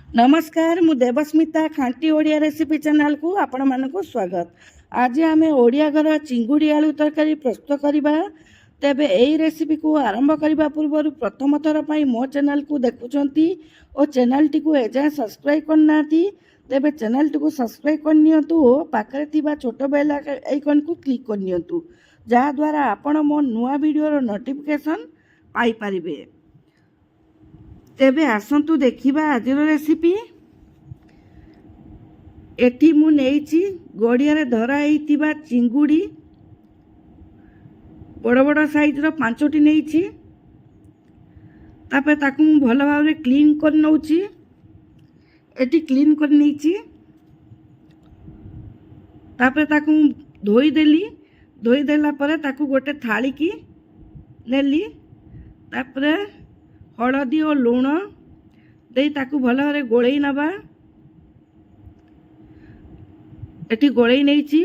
ନମସ୍କାର, ମୁଁ ଦେବସ୍ମିତା, ଖାଣ୍ଟି ଓଡ଼ିଆ ରେସିପି ଚ୍ୟାନେଲକୁ ଆପଣମାନଙ୍କୁ ସ୍ୱାଗତ। ଆଜି ଆମେ ଓଡ଼ିଆ ଘର ଚିଙ୍ଗୁଡ଼ି ଆଳୁ ତରକାରୀ ପ୍ରସ୍ତୁତ କରିବା। ତେବେ ଏହି ରେସିପିକୁ ଆରମ୍ଭ କରିବା ପୂର୍ବରୁ, ପ୍ରଥମ ଥର ପାଇଁ ମୋ ଚ୍ୟାନେଲକୁ ଦେଖୁଛନ୍ତି ଓ ଚ୍ୟାନେଲଟିକୁ ଏଯାଏଁ ସବସ୍କ୍ରାଇବ୍ କରିନାହାନ୍ତି, ତେବେ ଚ୍ୟାନେଲଟିକୁ ସବସ୍କ୍ରାଇବ୍ କରିନିଅନ୍ତୁ ଓ ପାଖରେ ଥିବା ଛୋଟ ବେଲ୍ ଆଇକନ୍କୁ କ୍ଲିକ୍ କରିନିଅନ୍ତୁ, ଯାହାଦ୍ୱାରା ଆପଣ ମୋ ନୂଆ ଭିଡ଼ିଓର ନୋଟିଫିକେସନ୍ ପାଇପାରିବେ। ତେବେ ଆସନ୍ତୁ ଦେଖିବା ଆଜିର ରେସିପି। ଏଠି ମୁଁ ନେଇଛି ଗଡ଼ିଆରେ ଧରା ହେଇଥିବା ଚିଙ୍ଗୁଡ଼ି, ବଡ଼ ବଡ଼ ସାଇଜ୍ର ପାଞ୍ଚଟି ନେଇଛି। ତାପରେ ତାକୁ ମୁଁ ଭଲ ଭାବରେ କ୍ଲିନ୍ କରି ନେଉଛି। ଏଠି କ୍ଲିନ୍ କରି ନେଇଛି। ତାପରେ ତାକୁ ମୁଁ ଧୋଇଦେଲି। ଧୋଇଦେଲା ପରେ ତାକୁ ଗୋଟେ ଥାଳିକି ନେଲି। ତାପରେ ହଳଦୀ ଓ ଲୁଣ ଦେଇ ତାକୁ ଭଲ ଭାବରେ ଗୋଳେଇ ନେବା। ଏଠି ଗୋଳେଇ ନେଇଛି।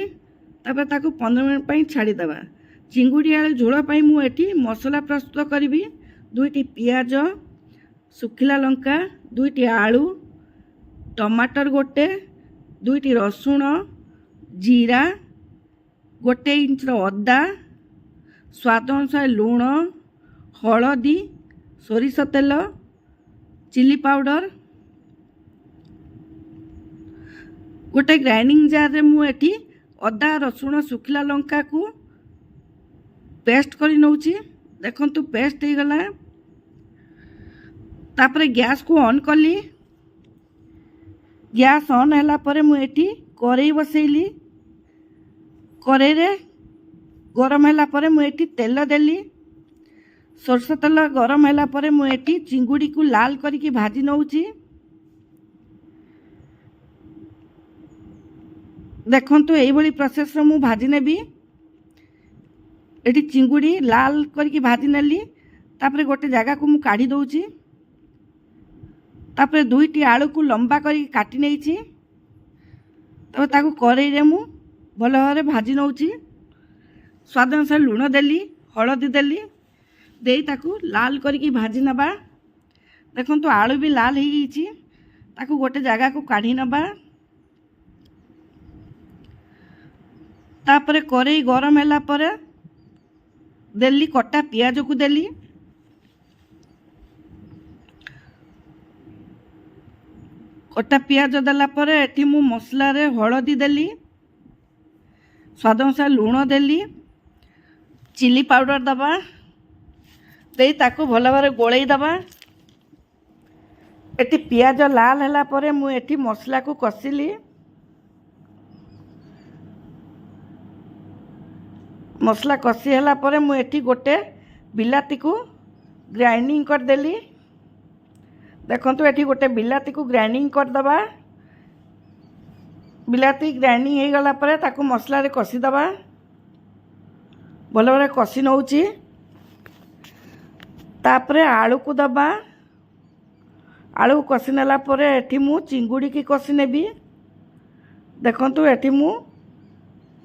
ତାପରେ ତାକୁ 15 ମିନିଟ୍ ପାଇଁ ଛାଡ଼ିଦେବା। ଚିଙ୍ଗୁଡ଼ି ଆଳୁ ଝୋଳ ପାଇଁ ମୁଁ ଏଠି ମସଲା ପ୍ରସ୍ତୁତ କରିବି। ଦୁଇଟି ପିଆଜ, ଶୁଖିଲା ଲଙ୍କା, ଦୁଇଟି ଆଳୁ, ଟମାଟର ଗୋଟେ, ଦୁଇଟି ରସୁଣ, ଜିରା, ଗୋଟେ ଇଞ୍ଚର ଅଦା, ସ୍ୱାଦ ଅନୁସାରେ ଲୁଣ, ହଳଦୀ, ସୋରିଷ ତେଲ, ଚିଲି ପାଉଡ଼ର। ଗୋଟେ ଗ୍ରାଇଣ୍ଡିଂ ଜାର୍ରେ ମୁଁ ଏଠି ଅଦା, ରସୁଣ, ଶୁଖିଲା ଲଙ୍କାକୁ ପେଷ୍ଟ କରି ନେଉଛି। ଦେଖନ୍ତୁ, ପେଷ୍ଟ ହେଇଗଲା। ତାପରେ ଗ୍ୟାସ୍କୁ ଅନ୍ କଲି। ଗ୍ୟାସ୍ ଅନ୍ ହେଲା ପରେ ମୁଁ ଏଠି କରେଇ ବସେଇଲି। କରେଇରେ ଗରମ ହେଲା ପରେ ମୁଁ ଏଠି ତେଲ ଦେଲି। ସୋରିଷ ତେଲ ଗରମ ହେଲା ପରେ ମୁଁ ଏଠି ଚିଙ୍ଗୁଡ଼ିକୁ ଲାଲ କରିକି ଭାଜି ନେଉଛି। ଦେଖନ୍ତୁ, ଏଇଭଳି ପ୍ରୋସେସ୍ରେ ମୁଁ ଭାଜି ନେବି। ଏଠି ଚିଙ୍ଗୁଡ଼ି ଲାଲ କରିକି ଭାଜି ନେଲି। ତାପରେ ଗୋଟେ ଜାଗାକୁ ମୁଁ କାଢ଼ି ଦେଉଛି। ତାପରେ ଦୁଇଟି ଆଳୁକୁ ଲମ୍ବା କରିକି କାଟି ନେଇଛି। ତାପରେ ତାକୁ କରେଇରେ ମୁଁ ଭଲ ଭାବରେ ଭାଜି ନେଉଛି। ସ୍ୱାଦ ଅନୁସାରେ ଲୁଣ ଦେଲି, ହଳଦୀ ଦେଲି, ଦେଇ ତାକୁ ଲାଲ କରିକି ଭାଜି ନେବା। ଦେଖନ୍ତୁ, ଆଳୁ ବି ଲାଲ ହେଇଯାଇଛି। ତାକୁ ଗୋଟେ ଜାଗାକୁ କାଢ଼ି ନେବା। ତାପରେ କରେଇ ଗରମ ହେଲା ପରେ ଦେଲି କଟା ପିଆଜକୁ ଦେଲି। କଟା ପିଆଜ ଦେଲା ପରେ ଏଠି ମୁଁ ମସଲାରେ ହଳଦୀ ଦେଲି, ସ୍ୱାଦ ଅନୁସାରେ ଲୁଣ ଦେଲି, ଚିଲି ପାଉଡ଼ର ଦେବା, ଦେଇ ତାକୁ ଭଲ ଭାବରେ ଗୋଳେଇ ଦେବା। ଏଠି ପିଆଜ ଲାଲ ହେଲା ପରେ ମୁଁ ଏଠି ମସଲାକୁ କଷିଲି। ମସଲା କଷି ହେଲା ପରେ ମୁଁ ଏଠି ଗୋଟେ ବିଲାତିକୁ ଗ୍ରାଇଣ୍ଡିଙ୍ଗ କରିଦେଲି। ଦେଖନ୍ତୁ, ଏଠି ଗୋଟେ ବିଲାତିକୁ ଗ୍ରାଇଣ୍ଡିଙ୍ଗ କରିଦେବା। ବିଲାତି ଗ୍ରାଇଣ୍ଡିଙ୍ଗ ହେଇଗଲା ପରେ ତାକୁ ମସଲାରେ କଷିଦେବା। ଭଲ ଭାବରେ କଷି ନେଉଛି। ତାପରେ ଆଳୁକୁ ଦେବା। ଆଳୁ କଷି ନେଲା ପରେ ଏଠି ମୁଁ ଚିଙ୍ଗୁଡ଼ିକି କଷି ନେବି। ଦେଖନ୍ତୁ, ଏଠି ମୁଁ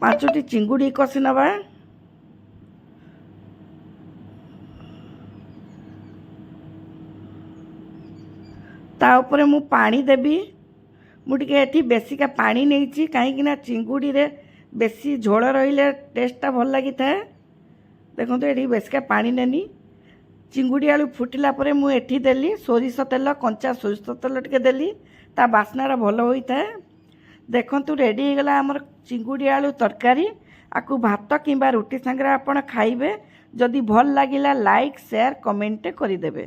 ପାଞ୍ଚଟି ଚିଙ୍ଗୁଡ଼ି କଷି ନେବା। ତା ଉପରେ ମୁଁ ପାଣି ଦେବି। ମୁଁ ଟିକେ ଏଠି ବେଶିକା ପାଣି ନେଇଛି, କାହିଁକିନା ଚିଙ୍ଗୁଡ଼ିରେ ବେଶୀ ଝୋଳ ରହିଲେ ଟେଷ୍ଟଟା ଭଲ ଲାଗିଥାଏ। ଦେଖନ୍ତୁ, ଏଠି ବେଶିକା ପାଣି ନେନି। ଚିଙ୍ଗୁଡ଼ି ଆଳୁ ଫୁଟିଲା ପରେ ମୁଁ ଏଠି ଦେଲି ସୋରିଷ ତେଲ। କଞ୍ଚା ସୋରିଷ ତେଲ ଟିକେ ଦେଲି, ତା ବାସ୍ନାଟା ଭଲ ହୋଇଥାଏ। ଦେଖନ୍ତୁ, ରେଡ଼ି ହେଇଗଲା ଆମର ଚିଙ୍ଗୁଡ଼ି ଆଳୁ ତରକାରୀ। ଆକୁ ଭାତ କିମ୍ବା ରୁଟି ସାଙ୍ଗରେ ଆପଣ ଖାଇବେ। ଯଦି ଭଲ ଲାଗିଲା, ଲାଇକ୍, ସେୟାର, କମେଣ୍ଟ କରିଦେବେ।